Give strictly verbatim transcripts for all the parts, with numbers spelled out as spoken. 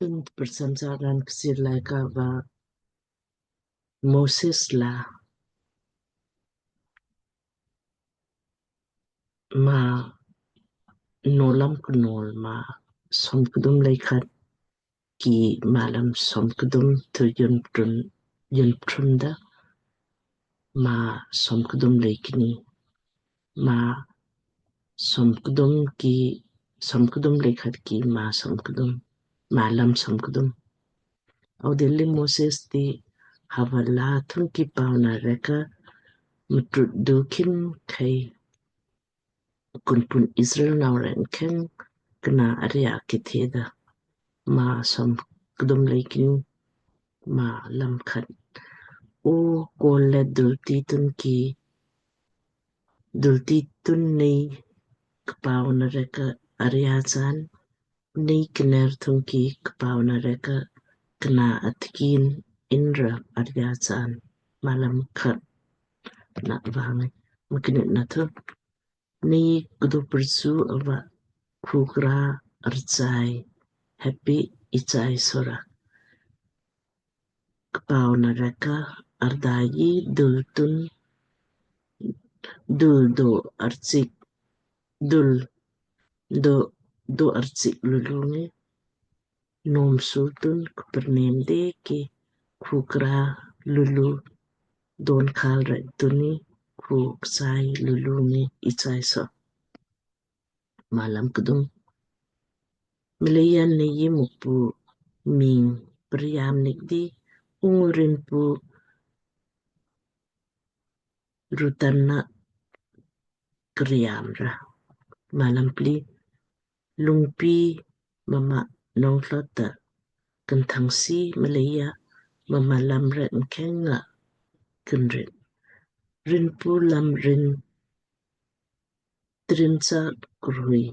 Tun tprcham sa raan Kchiir Laaika va Moses laa maa Nowlam Knowl maa som kdum lei khat ki maa lam som kdum thu jun ptun jun ptun da maa som kdum lei kni maa som kdum ki som kdum lei khat ki maa som kdum maa lam som kdum. Audilli Moses ti hava laa thungki pauna rek ka mtrut du khin khai kunpun Israel nau rek mkheng kna arya ki theda. Maa som kdum lei kni maa lam khat. O kol le dulti tun ki dulti tun nei kpauna rek ka arya chaan, nei kner thungki kpauna rek ka kna atkin inra arya chaan. Maa lam khat na vang mknit na thu. Nei kdu prsu ava khukra archai heppi ichai sora. Kpauna rek ka ardayi dul tun dul do archik dul do do archik lulu ngi nom sul tun kpernem de ki khukra lulu don khal rek tuni khuksai lulu ngi ichai so. Maa lam kdum. Mleija nei Mukpu ming priam nik di ungu rinpu rutan na kriam ra. Maa lam pli. Lungpi mma nong thlot ta kthang si mleija mma lam rek mkheng nga kinrit. Rinpu lam rin trin sa krui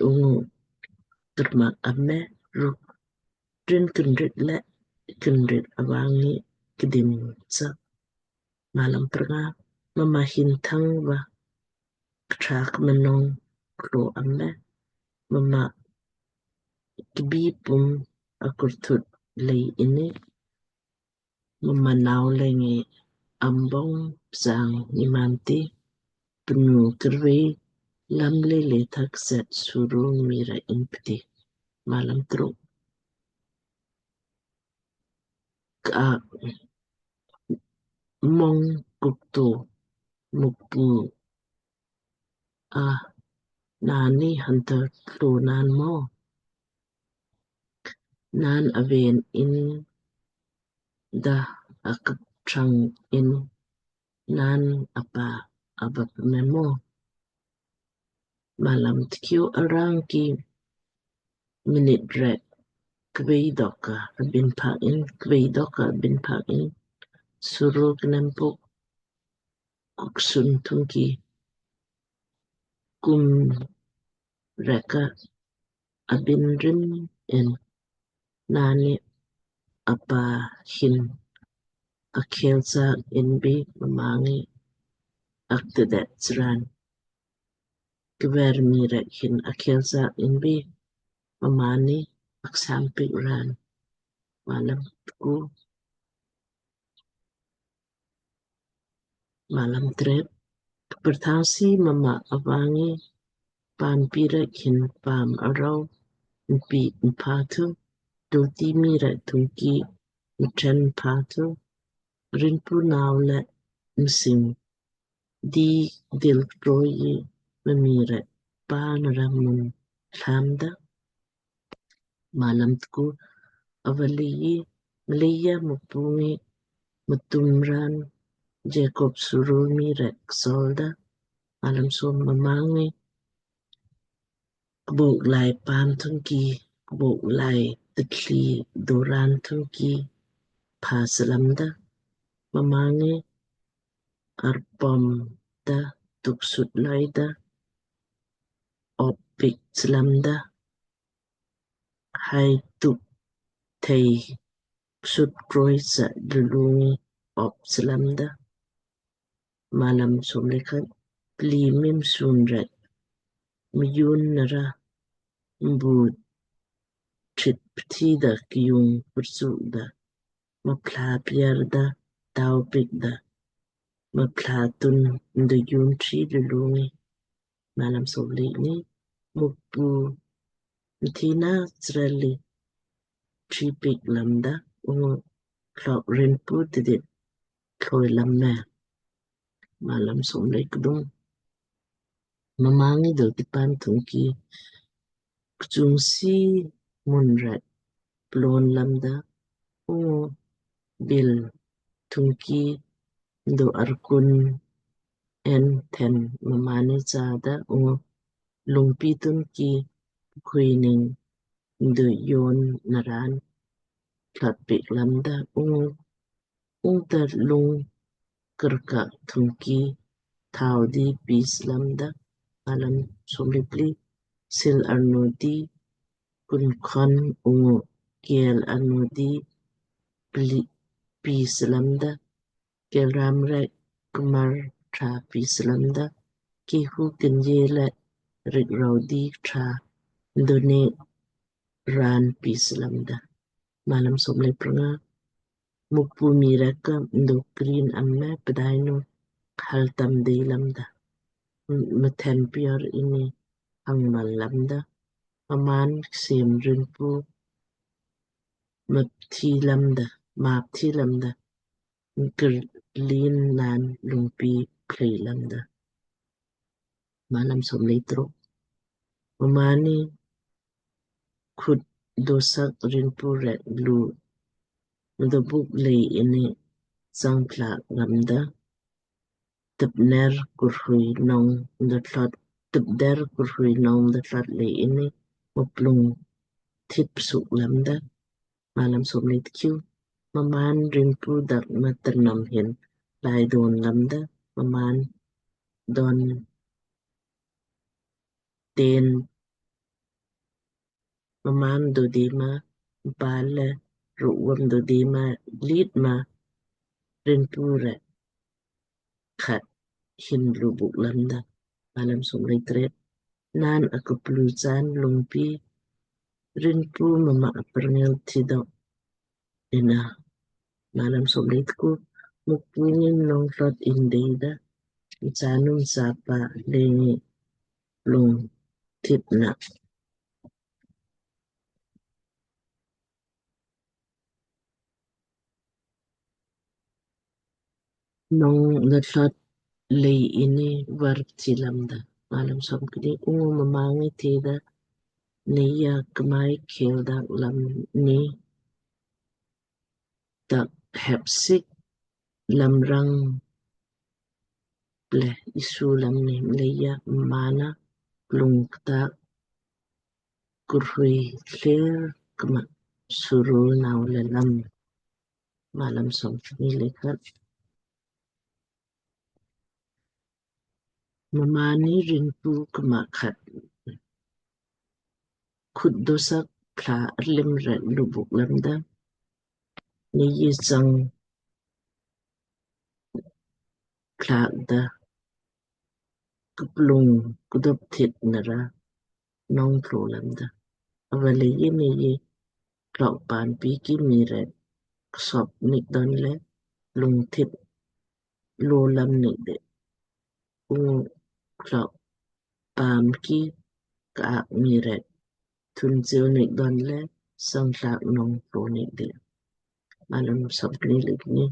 ungu kermak ame ruk rin kinrit le kinrit ava ngi kdim sa. Maa lam prnga. Mma hin thang va ktrak mnong klo ame mma kbi pum akurthut lei ini mma nau lengi ambong psang nimanti pnu kervei lam le le thak set suru mira inpti. Maa lam truk. Ka mong kuktu Mukpu a nani hanta tlo nan mo? Nan aven in da akaptrang in nan apa abap memo? Maa lam tkiu. Arang ki minit rek kvei doka abin pak in, kvei doka abin pak in suru knempuk kuksun thungki kum rek ka abin rim in nani apa hin akhel sak inbi mma ngi aktedet sran. Kver mii rek hin akhel sak inbi mma ni aksam pik ran. Maa lam tku. Maa lam tret. Kperthang si mma ava ngi paampi rek hin paam arau mpi mpa thu, dulti mii rek thungki mtren mpa thu, rinpu nau le msing di dil troi mii rek pa nara mun thlam da. Maa lam tku. Avaleiji mleija Mukpu ngi mtum ran Jacob suru mii rek sol da. Maa lam som. Mma ngi kbuk lai paam thungki kbuk lai titli doran thungki pha slam da. Mma ngi arpom da tuksut lai da op pik slam da. Hai tuk thei sut kroi sa lulu ngi op slam da. Maa lam som le khat. Pli mim sun rek mjun nara mbu pthit pthi da kjung purchuk da, mapla piar da, tau pik da, mapla tun ndu yun tri lulu ngi. Malam somlei ni. Mukpu mthina Israel li tri pik lamda, ungu klok rinpu tidit kloi lam me. Malam somlei kdung. Mma ngi dultipan thungki kchungsi mun rek plon lamda, ungu bil thungki do arkun en then mma ni chada, ungu lungpi thungki khuining do yon naran klat pik lamda, ungu ungta lung kerka thungki thau di pis lamda. Malam somlei pli. Sil arnu di kunkhon ungu kel arnu di pli pis lamda. Kel ram rek kmar tra pis lamda. Kihu kinje le rik rau di tra done ran pis lamda. Malam somlei pranga. Mukpu mii rek ka mdo krin am me pdainu khal tam dei lamda. Mthen pior ini hang mal lamda. Mmaan ksem rinpu mapthi lamda, mapthi lamda. Mkrlin nan lungpi plei lamda. Malam somlei truk. Mmaan ni khut dosak rinpu rek lu mdo buk lei ini sang plak lamda. Tepner kurhui nong mdo tlot, tepder kurhui nong mdo tlot lei ini muplung thit psuk lamda. Malam somlei tkiu. Mmaan rinpu dak ma ternam hin lai don lamda. Mmaan don ten, mmaan do dema bale ruwam do dema lit ma rinpu rek khat hin lubuk lamda. Malam somlei tret. Nan akuplu chaan lungpi rinpu mma aprngel tidok ina. Malam somlei tku. Mukpu ngi nong tlot in deida, mchanum chapa lengi lung thit na. Nong mdo tlot lei ini var pthi lamda. Malam somkni. Ungu mma ngi theda, Neiya kmai khel dak lam ni tak hepsik lamrang ple isu lam ni mleija mmaan na lung ktak kurhui kler kma surul nau le lam. Malam somkni lei khat. Mmaan ni rinpu kma khat khut dosak kla arlim rek lubuk lamda. Neiyi chang klak da kuplung kudop thit nara nong plu lamda. Ava leiyi neiyi klok paam pi ki mii rek ksop nik don le lung thit lo lam nik de. Ungu klok paam ki kaak mii rek thun cheu nik don le sang tlak nong plu nik de. Malam somkni lei kni.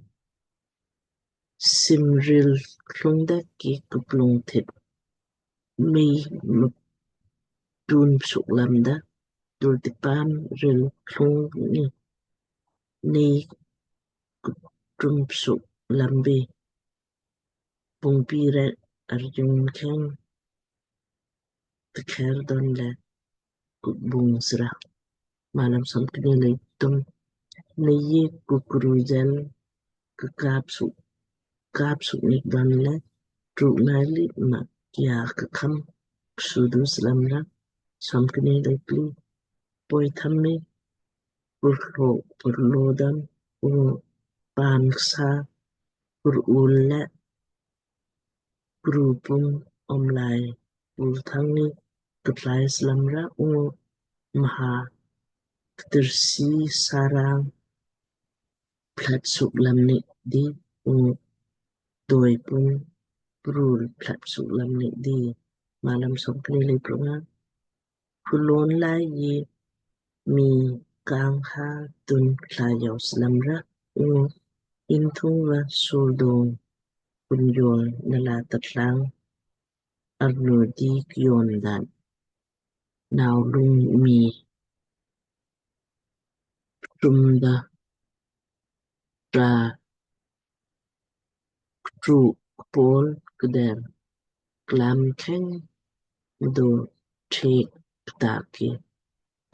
Simril klung da ki kuplung thit mei mtun psuk lamda. Dultipaam ril klung ni nei kutrum psuk lambi. Bungpi rek arjung kheng tekher don le kukbung sra. Malam somkni lei kthum. Neiyi kukru jen kekap suk kap suk nik don le truk nai li ma kia kekham ksudu slamra. Somkni lei pli. Poi tham mi purlo purlo don ungu paam ksa pur ul le kru pum omlai ul thang ni kutlai slamra ungu maha ktirsi sarang plat suk lam ni di, ungu doi pun prul plat suk lam ni di. Malam som kni lei prunga. Kulon lai yi mi kang ha tun kla yau slam ra, ungu in thung va sul dong kun yol nala tatlang arnu di kion dan nau lung mi tum da ra ktu kpol kder klam kheng mdo thek kta ki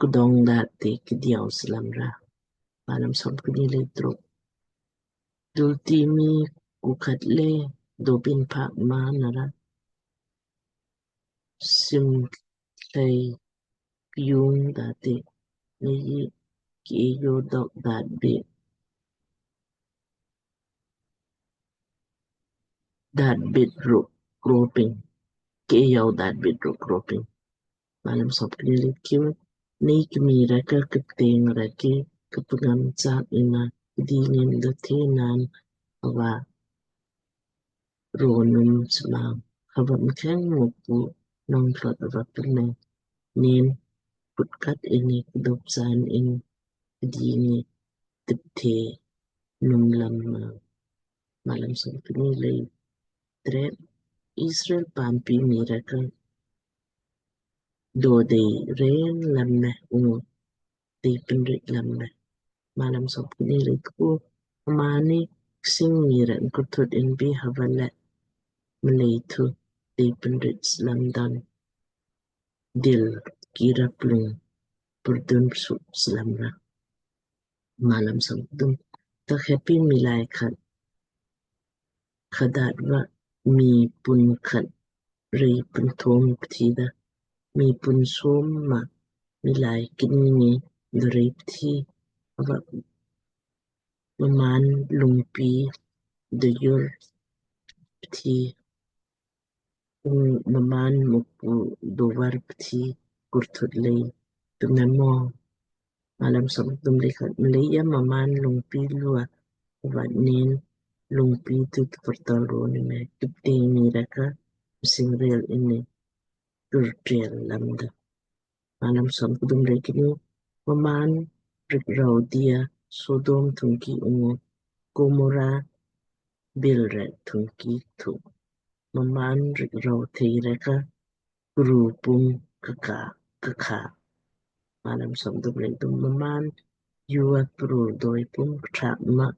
kdong da te ki diau slam ra. Malam som kni lei truk. Dul ti mi ku khat le dobin phak ma nara sim lei piung da te nei ki yo dok dat bit dat bit ruk kroping ke yau dat bit ruk kroping. Malam som kni lei kiu. Nei kmi raka kipteng raki kipngam chak ina kdi ngin do the nan ava ronum sma hava mkheng Mukpu nong thlot ava pne nen putkat ini kdop san in kdi ngi tipthe num lam ma. Malam som kni lei tret. Israel pampi mi raka do dei ren lam me ungu dei pinrit lam me. Malam som kni lei tku. Mani ksing mi ren kurthut in bi hava le mlei thu dei pinrit slam dan dil kira plung purdun suk slam ra. Malam som kdum. Ta hepi milai khat khadat va mi pun khat rei pun thom pthi da mi pun som ma milai kni ngi do rei pthi ava mmaan lungpi do yur pthi ungu mmaan Mukpu do var pthi kurthut lei pmemo. Malam som kdum lei khat. Mleija mmaan lungpi lua vat nen lungpi tu tpurtal ro ni me kipteng mi raka msing rel ini turtel lamda. Malam som kdum lei kni. Mmaan rik rau dia Sodom thungki ungu Gomora bil rek thungki thu mmaan rik rau thei reka kru pum kaka kaka. Malam som kdum lei kdum. Mmaan yua kru doi pum kthak ma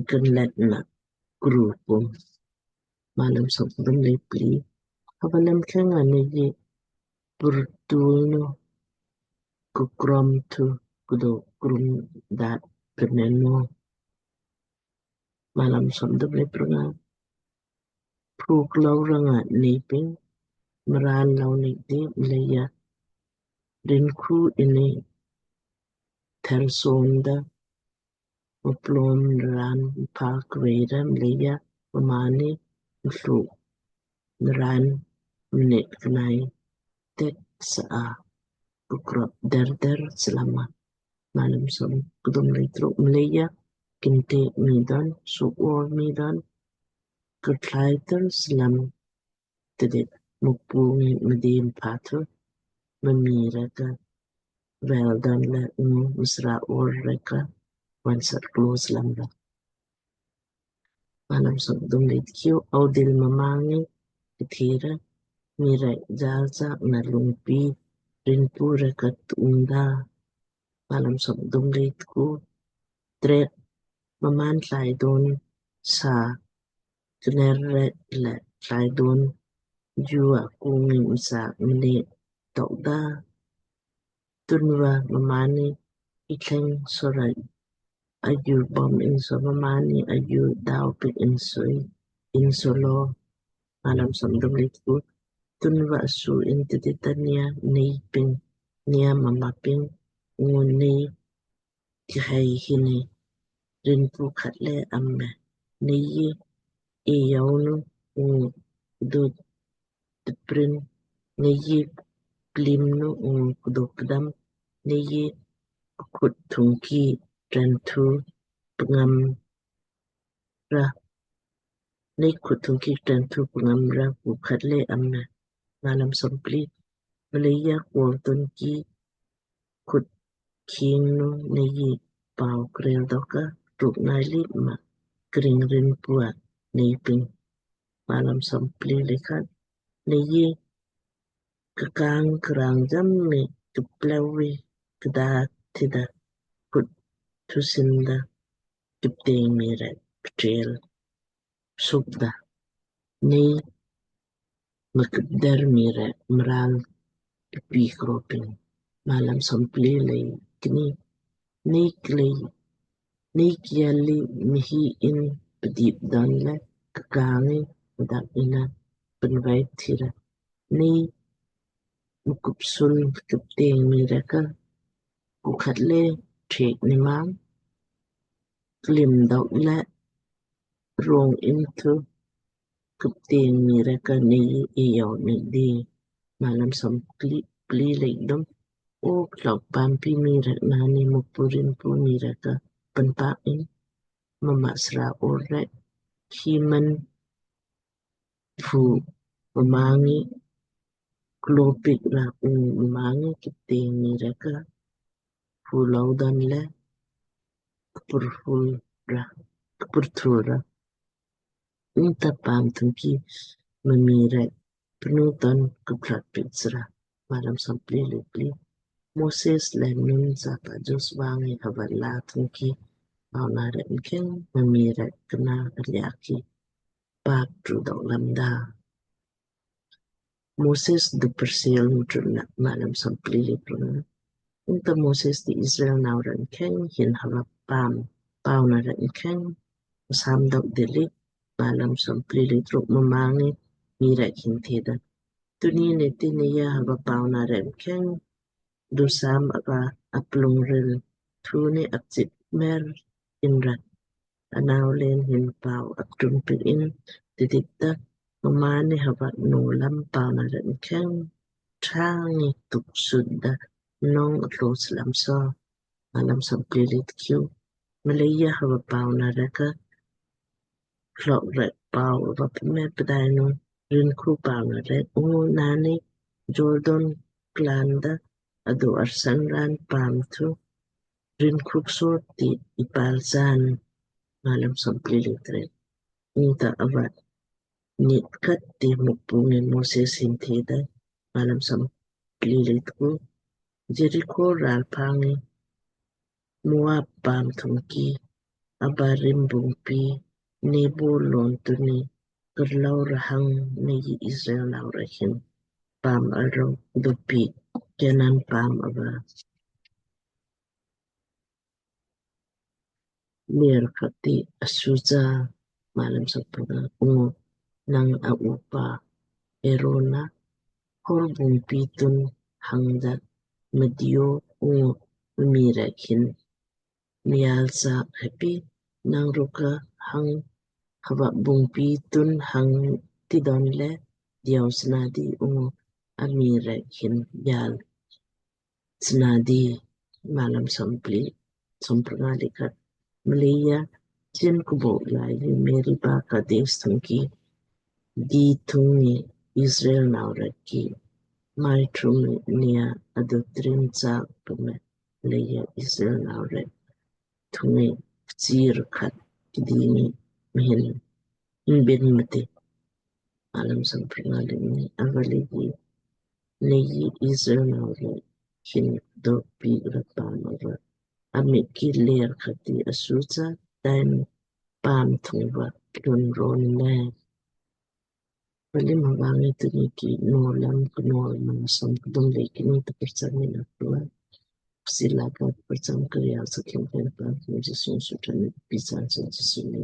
kan let na kru pum. Malam som kdum lei pli. Hava lam keng ani ye purtul no kukrom thu kudo krum dat pemeno. Malam som kdum lei pranga. Puk lau ranga nei ping mran lau nei di mleija rin khu ini ther som da muplom nran mpa kveira mleija mmaanni mthluk nran mnet knai tek sa a kukrop derder slama. Malam som kdum lei truk. Mleija kinte mi don suk or mi don kutlai ter slam tedit Mukpu ngi mdim pathu mami reka vel don le ungu msra or reka vansat klo slam ra. Malam som kdum lei tkiu. Audil mma ngi kthira mi rek jal sak na lungpi rinpu reka tunda. Malam som kdum lei tku. Tret. Mmaan tlai don sa kner rek le tlai don jua kungi msa mni tokda. Tunva mmaanni itleng sorai aju bom inso mmaanni aju dau pik insoi insolo. Malam som kdum lei tku. Tunva su in tidit nia nei ping nia mma ping ungu nei kihai hini rinpu khat le amme nei ye e yau nu ungu kdo tprin nei ye plim nu ungu kdo kdam nei ye khut thungki tren thu pngam ra, nei khut thungki tren thu pngam ra ku khat le am na. Malam sompli. Mleija kol thungki khut khing nu nei pau krel doka truk nai lit ma kring rin pua nei ping. Malam sompli le khat. Nei kakang krang jam mi kplewi kda tida khut thusinda kipteng mi rek ptrel sukda. Nei makipder mi rek mral pi kroping. Malam sompli le kni. Nei klei nei kiali mihi in pdip dan le kakangi dak ina penvai tira. Nei mukupsul kipteng mi reka kukhat le trek ni mang klim dok le rong in thu kipteng mi reka nei iyau ni di. Malam sompli le dom. O klok pampi mi rek nani Mukpu rin pu mi reka penpak in mama sra or rek himan phu mamangi klopik ra u mamangi kipteng mi reka phu laudan le kpurhul ra kpurthul ra. Ungta pam thungki mami rek pnu ton kuplat pitsra. Malam sompli le pli. Moses le Nun sapa Joshua ngi hava la thungki pauna rek mkheng mami rek kna aliaki pak tru dok lamda. Moses du persel mutrun na. Malam sompli le pruna. Ungta Moses di Israel nau rek mkheng hin hava pam pauna rek mkheng sam dok dili. Malam sompli le truk. Mamangi mi rek hin theda, tuni ne tini ya hava pauna rek mkheng dusam ava aplung ril thuni apchip mer inra. Anau len hin pau aptun pil in tidit da mamani hava nolam pauna rek mkheng trangi tuk sudda nong atlo slam so. Malam sompli le tkiu. Mleija hava pauna reka klok rek pau ava pme pdainu rin khu pauna rek ungu nani Jordan klanda adu arsan ran pam thu rin khu ksor ti ipal san. Malam sompli le tret. Ungta ava nit kat ti Mukpu ngi Moses hin theda. Malam sompli le tku. Jeriko ral pangi Moab pam thungki Abarim bungpi Nebo lon tuni kerlau rahang nei Israel nau rek hin pam aro dupi Kenan pam ava ler khati asuja. Malam sapura. Ungu nang a upa Erona Hor bungpi tun hangda medio ungu mii rek hin mial sa hepi nang ruka hang hava bungpi tun hang tidon le diau snadi ungu a mii rek hin yal snadi. Malam sompli, sompranga le khat. Mleija chin kubo lai Meriba Kades thungki di thungi Israel nau rek ki mai thum nia adu trin cha pme. Mleija Israel nau rek thungi chir khat kidini mhin mbin mati. Malam sompranga le ni. Avale gi nei Israel nau rek hin do pi ra pam ava amit ki ler khati asuja time pam thungva plun ron le. Palim havangi tuni ki Nowlam Knowl maa somkdum le kini ta prcham ni na tua. Ksila ka prcham kriya sakhim pen pa Jisu sutani pisan sa Jisu ni.